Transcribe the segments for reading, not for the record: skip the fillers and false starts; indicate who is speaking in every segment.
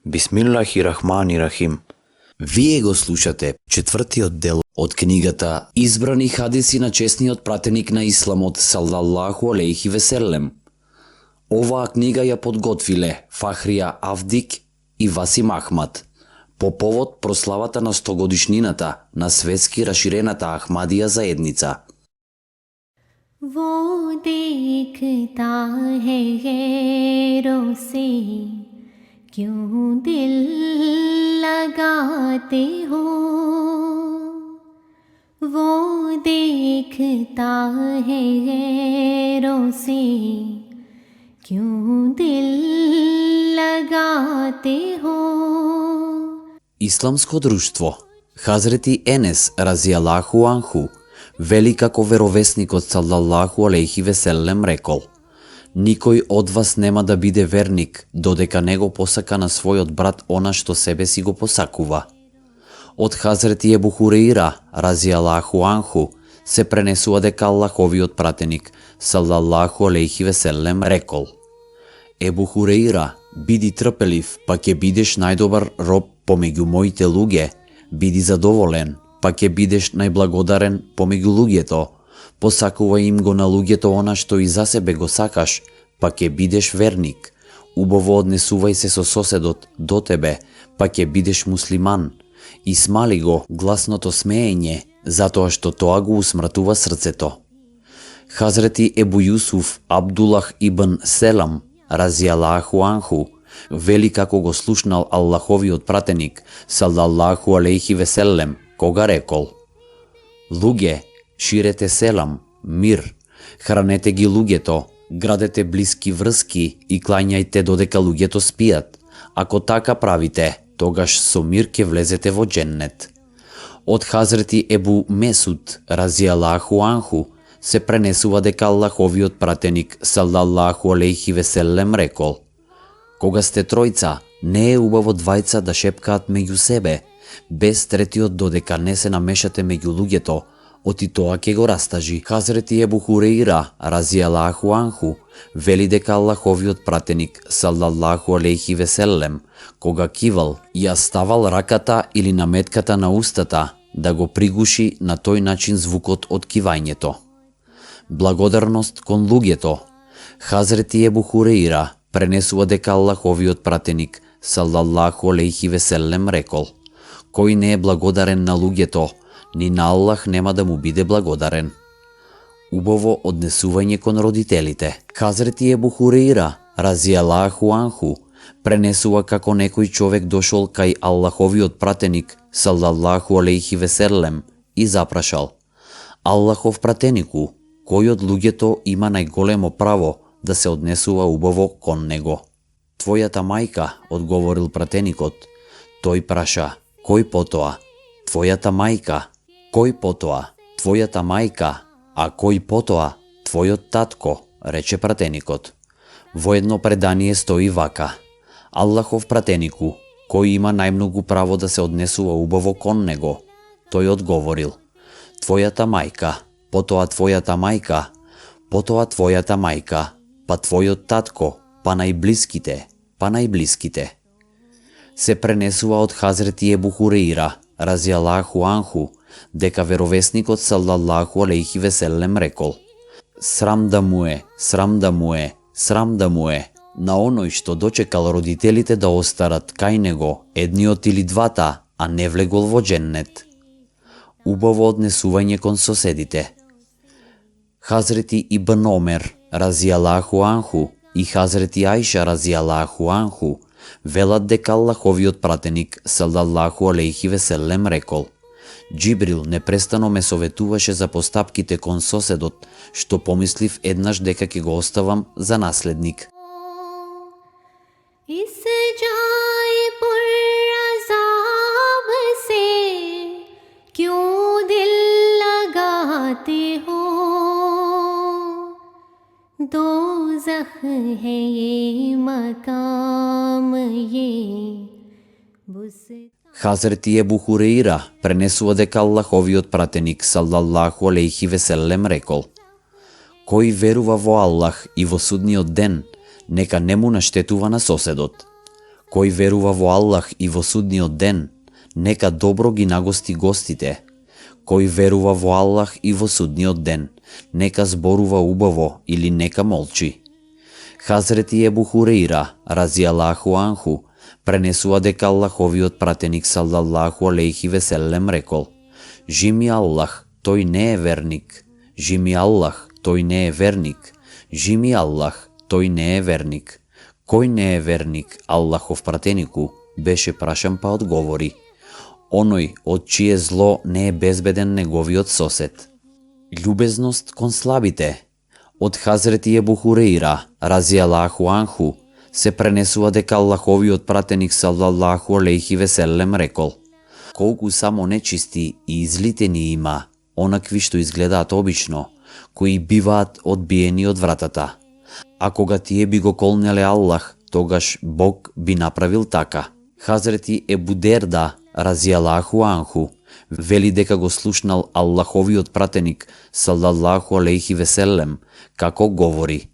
Speaker 1: Бисмиллахи-рахмани-рахим. Вие го слушате четвртиот дел од книгата Избрани хадиси на чесниот пратеник на Исламот салаллаху алейхи веселем. Оваа книга ја подготвиле Фахрија Авдик и Васим Ахмад по повод прославата на 100-годишнината на светски раширената Ахмадија заедница.
Speaker 2: वो देखता है गैरों से क्यों दिल लगाते हो वो देखता है गैरों से क्यों दिल लगाते हो.
Speaker 1: Исламско друштво. Хазрети Енес разијаллаху анху вели како веровесникот салаллаху алейхи веселем рекол: никој од вас нема да биде верник додека не го посака на својот брат она што себе си го посакува. Од Хазрети Ебу Хурейра разијаллаху анху се пренесува дека Аллаховиот пратеник салаллаху алейхи веселем рекол: Ебу Хурейра, биди трпелив, па ќе бидеш најдобар роб помеѓу моите луѓе, биди задоволен, па ќе бидеш најблагодарен помеѓу луѓето, посакувај им го на луѓето она што и за себе го сакаш, па ќе бидеш верник, убаво однесувај се со соседот до тебе, па ќе бидеш муслиман, и смали го гласното смеење, затоа што тоа го усмртува срцето. Хазрети Ебу Јусуф Абдулах ибн Селам разијаллаху анху вели како го слушнал Аллаховиот пратеник салаллаху алейхи веселем кога рекол: луѓе, ширете селам, мир, хранете ги луѓето, градете блиски врски и клањајте додека луѓето спијат. Ако така правите, тогаш со мир ќе влезете во џеннет. Од Хазрети Ебу Месуд разијаллаху анху се пренесува дека Аллаховиот пратеник салаллаху алейхи веселем рекол: кога сте тројца, не е убаво двајца да шепкаат меѓу себе, без третиот додека не се намешате меѓу луѓето, оти тоа ќе го растажи. Хазрети Ебу Хурейра разијаллаху анху вели дека Аллаховиот пратеник салаллаху алейхи веселем кога кивал, ја ставал раката или наметката на устата да го пригуши на тој начин звукот од кивањето. Благодарност кон луѓето. Хазрети Ебу Хурейра пренесува дека Аллаховиот пратеник салаллаху алейхи веселем рекол: кој не е благодарен на луѓето, ни на Аллах нема да му биде благодарен. Убаво однесување кон родителите. Хазрети Ебу Хурейра разијаллаху анху пренесува како некој човек дошол кај Аллаховиот пратеник салаллаху алейхи веселем и запрашал: Аллахов пратенику, кој од луѓето има најголемо право да се однесува убаво кон него? Твојата мајка, одговорил пратеникот. Тој праша: кој потоа? Твојата мајка. Кој потоа? Твојата мајка. А кој потоа? Твојот татко, рече пратеникот. Во едно предание стои вака: Аллахов пратенику, кој има најмногу право да се однесува убаво кон него? Тој одговорил: твојата мајка, потоа твојата мајка, потоа твојата мајка, па твојот татко, па најблиските, па најблиските. Се пренесува од Хазрети Ебу Хурейра разијаллаху анху дека веровесникот салаллаху алейхи веселем рекол: срам да му е, срам да му е, срам да му е на оној што дочекал родителите да остарат кај него, едниот или двата, а не влегол во џеннет. Убаво однесување кон соседите. Хазрети Ибн Омер разијаллаху анху и Хазрети Ајша разијаллаху анху велат дека Аллаховиот пратеник салаллаху алейхи веселем рекол: Џибрил непрестано ме советуваше за постапките кон соседот, што помислив еднаш дека ќе го оставам за наследник.
Speaker 2: इस जाए पुर्अज़ाब से क्यों दिल लगाते हो दोज़ख है ये मकाम ये
Speaker 1: Хазрети Ебу Хурейра пренесува дека Аллаховиот пратеник салаллаху алейхи веселем рекол: кој верува во Аллах и во судниот ден, нека не му наштетува на соседот. Кој верува во Аллах и во судниот ден, нека добро ги нагости гостите. Кој верува во Аллах и во судниот ден, нека зборува убаво или нека молчи. Хазрети Ебу Хурейра, разијалаху анху, пренесува дека Аллаховиот пратеник саллаллаху алейхи веселем рекол: Жими Аллах, тој не е верник. Жими Аллах, тој не е верник. Жими Аллах, тој не е верник. Кој не е верник, Аллахов пратенику? Беше прашан па одговори: оној од чие зло не е безбеден неговиот сосед. Љубезност кон слабите. Од Хазрети Ебу Хурейра, разијалаху анху, се пренесува дека Аллаховиот пратеник саллаллаху алейхи веселем рекол: колку само нечисти и излитени има, онакви што изгледаат обично, кои биваат одбиени од вратата. А кога тие би го колнеле Аллах, тогаш Бог би направил така. Хазрети Ебу Дерда, разијалаху анху, вели дека го слушнал Аллаховиот пратеник саллаллаху алейхи веселем како говори: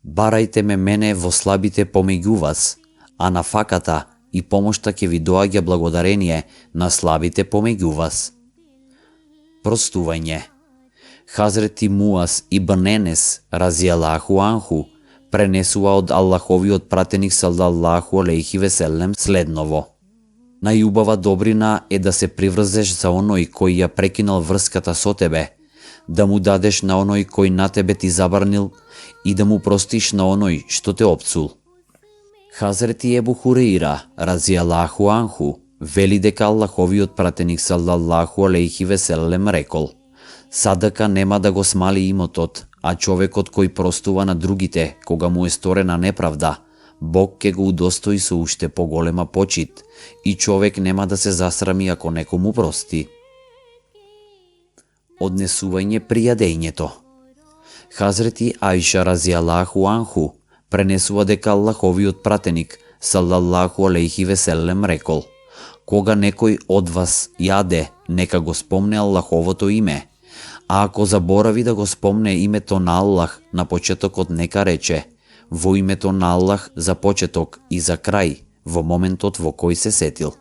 Speaker 1: барајте ме мене во слабите помеѓу вас, а на факата и помошта ќе ви доаѓа благодарение на слабите помеѓу вас. Простување. Хазрети Муаз ибн Енес, разијалаху анху, пренесува од Аллаховиот пратеник саллаллаху алейхи веселем следново: најубава добрина е да се приврзеш за оној кој ја прекинал врската со тебе, да му дадеш на оној кој на тебе ти забранил и да му простиш на оној што те опцул. Хазрети Ебу Хурейра, разијалаху анху, вели дека Аллаховиот пратеник саллаллаху алейхи веселем рекол: садака нема да го смали имотот, а човекот кој простува на другите кога му е сторена неправда, Бог ќе го удостои со уште поголема почит и човек нема да се засрами ако некому прости. Однесување при јадењето. Хазрети Аиша разијалаху анху пренесува дека Аллаховиот пратеник саллаллаху алейхи веселем рекол: кога некој од вас јаде, нека го спомне Аллаховото име, а ако заборави да го спомне името на Аллах на почетокот, нека рече: во името на Аллах за почеток и за крај, во моментот во кој се сетил.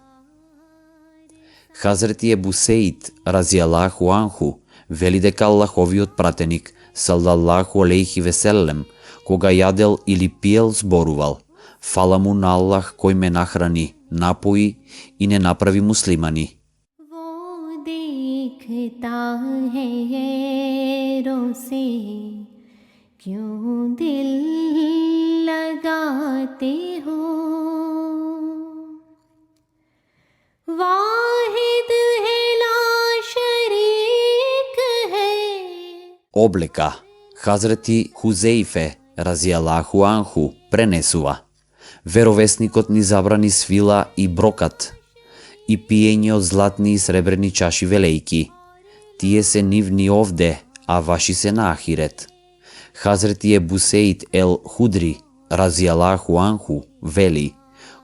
Speaker 1: Хазрети Ебу Сеид, разијалаху анху, вели дека Аллаховиот пратеник саллаллаху алейхи веселем, кога јадел или пиел, зборувал: фала му на Аллах кој ме нахрани, напои и не направи муслимани.
Speaker 2: वो देखता है गैरों से क्यों दिल लगाते हो, वाहिद है ला शरीक है.
Speaker 1: Облека. Хазрети Хузеифе, разијалаху анху, пренесува: веровесникот ни забрани свила и брокат и пиење од златни и сребрени чаши велејки. Тие се нивни овде, а ваши се на ахирет. Хазрети Ебу Сеид ел Худри, разијалаху анху, вели: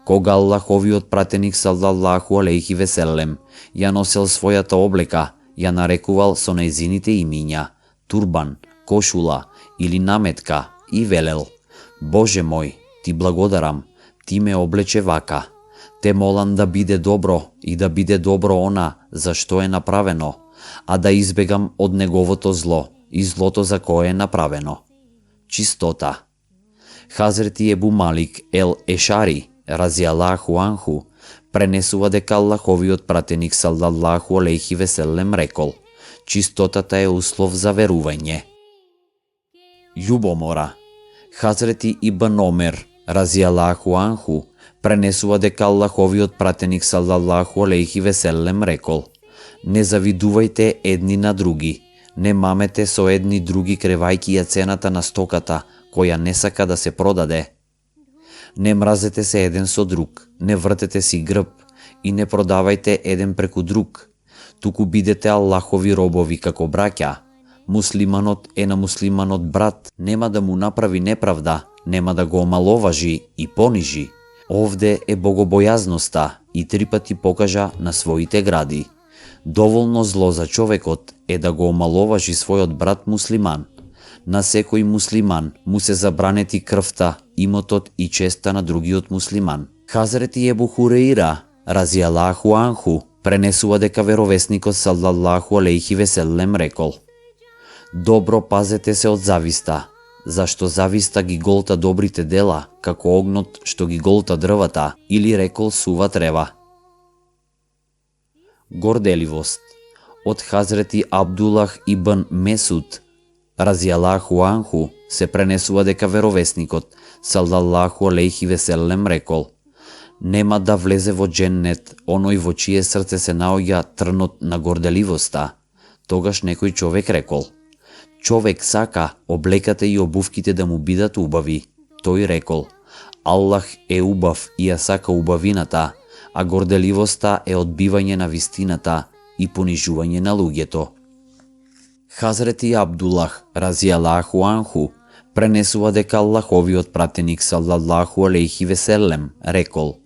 Speaker 1: кога Аллаховиот пратеник саллаллаху алейхи веселем ја носел својата облека, ја нарекувал со нејзините имиња: турбан, кошула или наметка, и велел: Боже мој, ти благодарам, ти ме облече вака. Те молам да биде добро и да биде добро она за што е направено, а да избегам од неговото зло и злото за кое е направено. Чистота. Хазрети Ебу Малик ел Ешари, разијалаху анху, пренесува дека Аллаховиот пратеник саллаллаху алейхи веселем рекол: чистотата е услов за верување. Љубомора. Хазрети Ибн Омер, разијалаху анху, пренесува дека Аллаховиот пратеник саллаллаху алейхи веселем рекол: не завидувајте едни на други, не мамете со едни други кревајки ја цената на стоката која не сака да се продаде. Не мразете се еден со друг, не вртете си грб и не продавајте еден преку друг, туку бидете Аллахови робови како браќа. Муслиманот е на муслиманот брат, нема да му направи неправда, нема да го омаловажи и понижи. Овде е богобојазноста и 3 пати покажа на своите гради. Доволно зло за човекот е да го омаловажи својот брат муслиман. На секој муслиман му се забранети крвта, имотот и честа на другиот муслиман. Хазрети Ебу Хурейра, разијалаху анху, пренесува дека веровесникот саллаллаху алейхи веселем рекол: Добро пазете се од зависта, зашто зависта ги голта добрите дела, како огнот што ги голта дрвата, или рекол сува трева. Горделивост. Од Хазрети Абдулах ибн Месуд, разијалаху анху, се пренесува дека веровесникот саллаллаху алейхи веселем рекол: Нема да влезе во дженнет оној во чие срце се наоѓа трнот на горделивоста. Тогаш некој човек рекол: Човек сака облеката и обувките да му бидат убави. Тој рекол: Аллах е убав и ја сака убавината, а горделивоста е одбивање на вистината и понижување на луѓето. Хазрети Абдулах, разијалаху анху, пренесува дека Аллаховиот пратеник саллаллаху алейхи веселем рекол: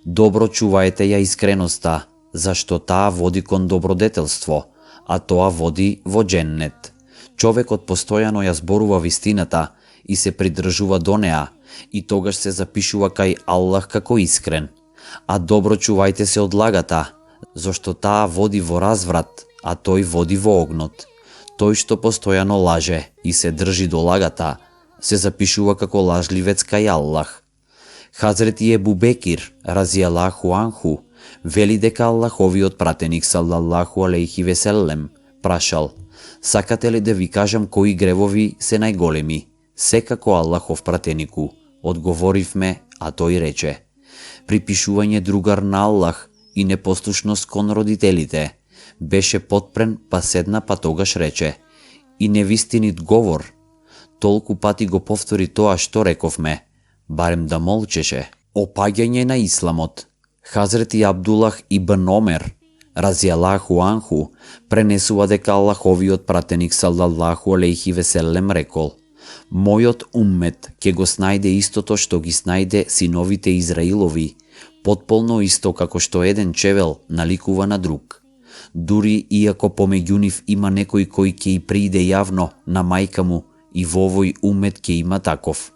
Speaker 1: Добро чувајте ја искреноста, зашто таа води кон добродетелство, а тоа води во дженнет. Човекот постојано ја зборува вистината и се придржува до неа, и тогаш се запишува кај Аллах како искрен. А добро чувајте се од лагата, зашто таа води во разврат, а тој води во огнот. Тој што постојано лаже и се држи до лагата, се запишува како лажливец кај Аллах. Хазрети Ебу Бекир, разијалаху анху, вели дека Аллаховиот пратеник саллаллаху алейхи веселем прашал: Сакате ли да ви кажам кои гревови се најголеми? Секако Аллахов пратенику, одговоривме, а тој рече: Припишување другар на Аллах и непослушност кон родителите. Беше потпрен, па седна, па тогаш рече: И невистинит говор. Толку пати го повтори тоа што рековме, барем да молчеше. Опаѓање на исламот. Хазрети Абдулах ибн Омер, разијалаху анху, пренесува дека Аллаховиот пратеник саллаллаху алейхи веселем рекол: Мојот уммет ќе го снајде истото што ги снајде синовите Израилови, потполно исто како што еден чевел наликува на друг. Дури иако помеѓу нив има некој кој ќе и прииде јавно на мајка му, и во овој уммет ќе има таков.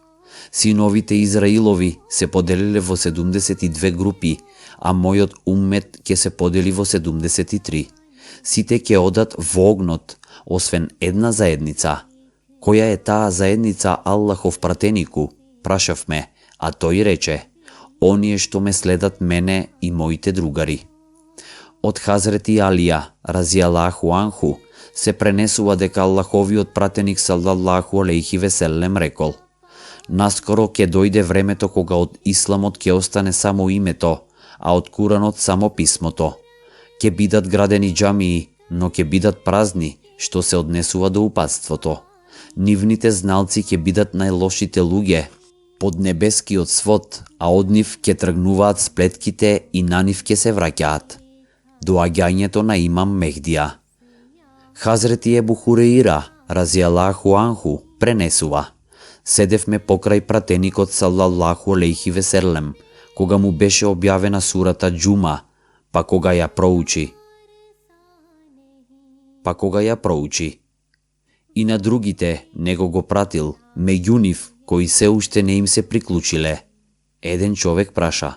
Speaker 1: Синовите Израилови се поделиле во 72 групи, а мојот уммет ќе се подели во 73. Сите ќе одат во огнот, освен една заедница. Која е таа заедница, Аллахов пратенику? Прашавме, а тој рече: Оние што ме следат мене и моите другари. Од Хазрети Алија, разијалаху анху, се пренесува дека Аллаховиот пратеник саллаллаху алейхи веселем рекол: Наскоро ќе дојде времето кога од исламот ќе остане само името, а од Куранот само писмото. Ќе бидат градени џамии, но ќе бидат празни, што се однесува до упатството. Нивните зналци ќе бидат најлошите луѓе под небескиот свод, а од нив ќе тргнуваат сплетките и на нив ќе се враќаат. Доаѓањето на имам Мехдија. Хазрети Ебу Хурейра, разијалаху анху, пренесува: Седевме покрај пратеникот саллаллаху алейхи веселем, кога му беше објавена сурата Џума, па кога ја проучи. И на другите него го пратил, меѓу нив кои се уште не им се приклучиле. Еден човек праша: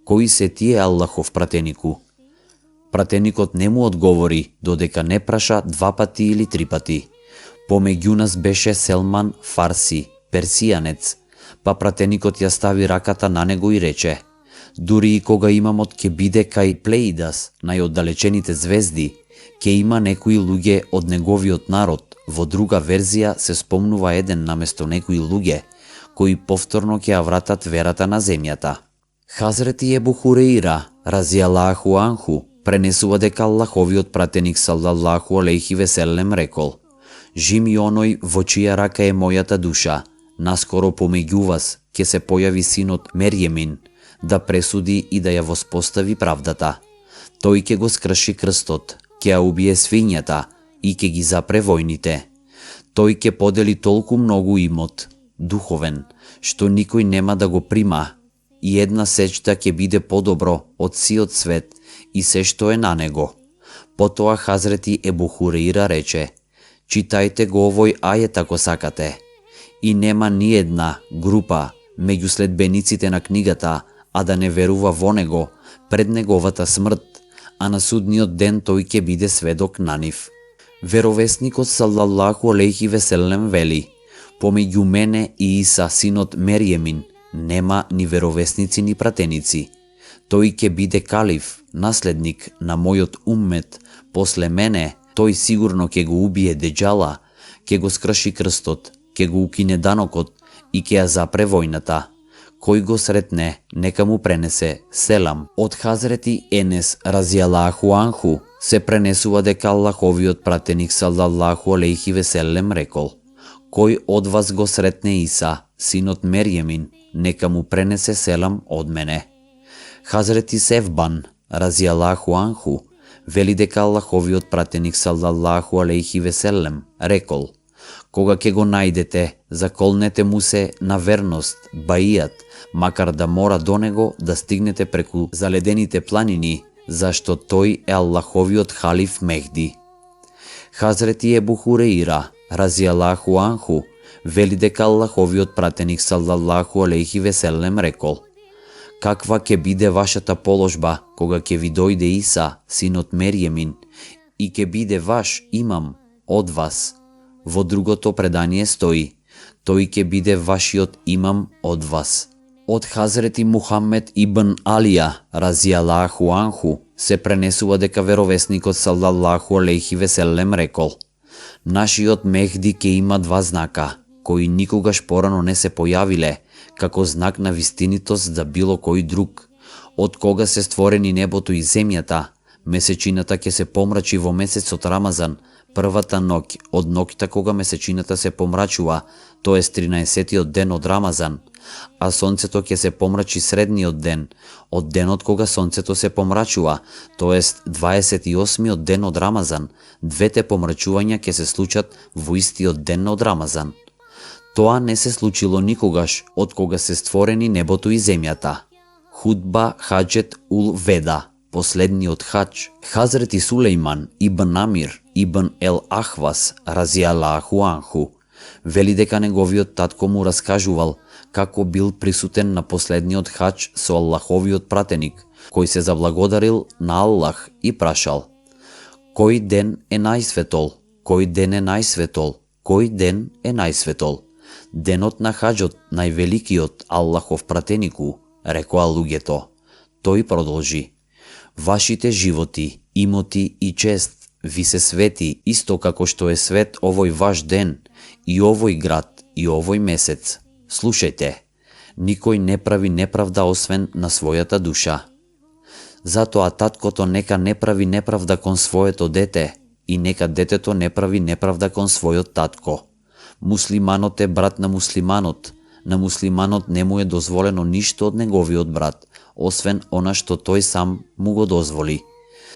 Speaker 1: Кои се тие, Аллахов пратенику? Пратеникот не му одговори, додека не праша 2 пати или 3 пати. Помеѓу нас беше Селман Фарси, персијанец, па пратеникот ја стави раката на него и рече: Дури и кога имамот ќе биде кај Плеидас, најоддалечените звезди, ќе има некои луѓе од неговиот народ. Во друга верзија се спомнува еден наместо некои луѓе, кои повторно ќе ја вратат верата на земјата. Хазрети Ебу Хурейра, разијалаху анху, пренесува дека Аллаховиот пратеник саллаллаху алейхи веселем рекол: Жими оној во чија рака е мојата душа, наскоро помеѓу вас ќе се појави синот Мерјемин, да пресуди и да ја воспостави правдата. Тој ќе го скрши крстот, ќе ја убие свињата и ќе ги запре војните. Тој ќе подели толку многу имот, духовен, што никој нема да го прима, и една сечта ќе биде подобро од сиот свет и се што е на него. Потоа Хазрети Ебу Хурейра рече: Читајте го овој ајет ако сакате. И нема ни една група меѓу следбениците на книгата, а да не верува во него пред неговата смрт, а на судниот ден тој ќе биде сведок на нив. Веровесникот салаллаху алейхи веселем вели: помеѓу мене и Иса, синот Мерјемин, нема ни веровесници ни пратеници. Тој ќе биде калиф, наследник на мојот уммет, после мене тој сигурно ќе го убие деџала, ќе го скрши крстот, ќе го укине данокот и ќе ја запре војната. Кој го сретне, нека му пренесе селам. Од Хазрети Енес разијалаху анху се пренесува дека Аллаховиот пратеник салаллаху алейхи веселем рекол: кој од вас го сретне Иса, синот Мерјемин, нека му пренесе селам од мене. Хазрети Севбан разијалаху анху вели дека Аллаховиот пратеник салаллаху алейхи веселем рекол: кога ќе го најдете, заколнете му се на верност, баијат, макар да мора до него да стигнете преку заледените планини, зашто тој е Аллаховиот халиф Мехди. Хазрети Ебу Хурейра разијалаху анху вели дека Аллаховиот пратеник салаллаху алейхи веселем рекол: каква ќе биде вашата положба кога ќе ви дојде Иса, синот Мерјемин, и ќе биде ваш имам од вас. Во другото предание стои: тој ќе биде вашиот имам од вас. Од Хазрети Мухаммед ибн Алија разијалаху анху се пренесува дека веровесникот салаллаху алейхи веселем рекол: нашиот Мехди ќе има два знака, кои никогаш порано не се појавиле, како знак на вистинитост за било кој друг. Од кога се створени небото и земјата, месечината ќе се помрачи во месецот Рамазан, првата ноќ од ноќта кога месечината се помрачува, тоест 13-тиот ден од Рамазан, а сонцето ќе се помрачи средниот ден, од денот кога сонцето се помрачува, тоест 28-тиот ден од Рамазан. Двете помрачувања ќе се случат во истиот ден од Рамазан. Тоа не се случило никогаш од кога се створени небото и земјата. Худба Хаджет ул Веда, последниот хадж. Хазрети Сулейман ибн Амир ибн Ел Ахвас разијалаху анху вели дека неговиот татко му раскажувал како бил присутен на последниот хадж со Аллаховиот пратеник, кој се заблагодарил на Аллах и прашал: кој ден е најсветол, кој ден е најсветол, кој ден е најсветол? Денот на хаджот, највеликиот Аллахов пратенику, рекоа луѓето. Тој продолжи: вашите животи, имоти и чест ви се свети исто како што е свет овој ваш ден, и овој град, и овој месец. Слушајте, никој не прави неправда освен на својата душа. Затоа таткото нека не прави неправда кон своето дете и нека детето не прави неправда кон својот татко. Муслиманот е брат на муслиманот не му е дозволено ништо од неговиот брат, освен она што тој сам му го дозволи.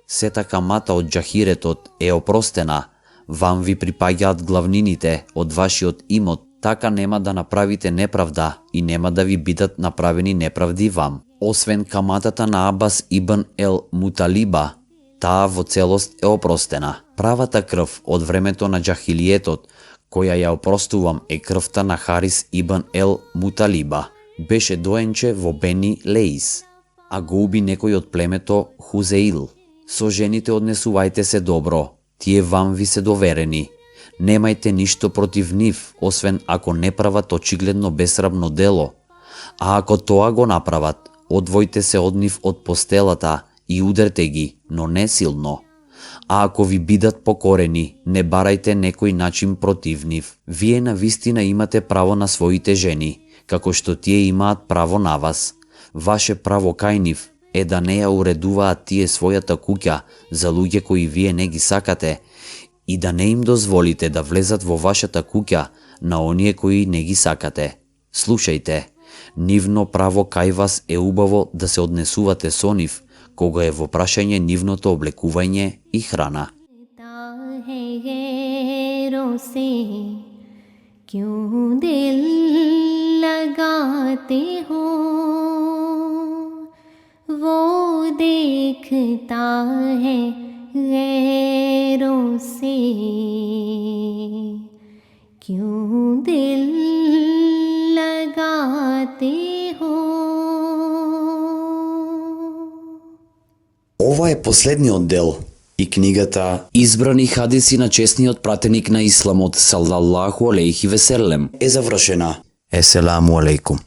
Speaker 1: Сета камата од џахиретот е опростена, вам ви припаѓаат главнините од вашиот имот, така нема да направите неправда и нема да ви бидат направени неправди вам. Освен каматата на Абас ибн Ел Муталиба, таа во целост е опростена. Правата крв од времето на џахилиетот, која ја опростувам, е крвта на Харис ибн Ел Муталиба. Беше доенче во Бени Леис, а го уби некој од племето Хузеил. Со жените однесувајте се добро, тие вам ви се доверени. Немајте ништо против нив, освен ако не прават очигледно бесрамно дело. А ако тоа го направат, одвојте се од нив од постелата и удрете ги, но не силно. А ако ви бидат покорени, не барајте некој начин против нив. Вие навистина имате право на своите жени, како што тие имаат право на вас. Ваше право кај нив е да не ја уредуваат тие својата куќа за луѓе кои вие не ги сакате и да не им дозволите да влезат во вашата куќа на оние кои не ги сакате. Слушајте, нивно право кај вас е убаво да се однесувате со нив, кога е во прашање нивното облекување и храна.
Speaker 2: क्यों दिल लगाते हो वो देखता है गैरों से क्यों दिल लगाते हो
Speaker 3: Ова е последниот дел и книгата
Speaker 1: Избрани хадиси на чесниот пратеник на исламот салаллаху алейхи веселем
Speaker 3: е завршена.
Speaker 1: Еселаму алейкум.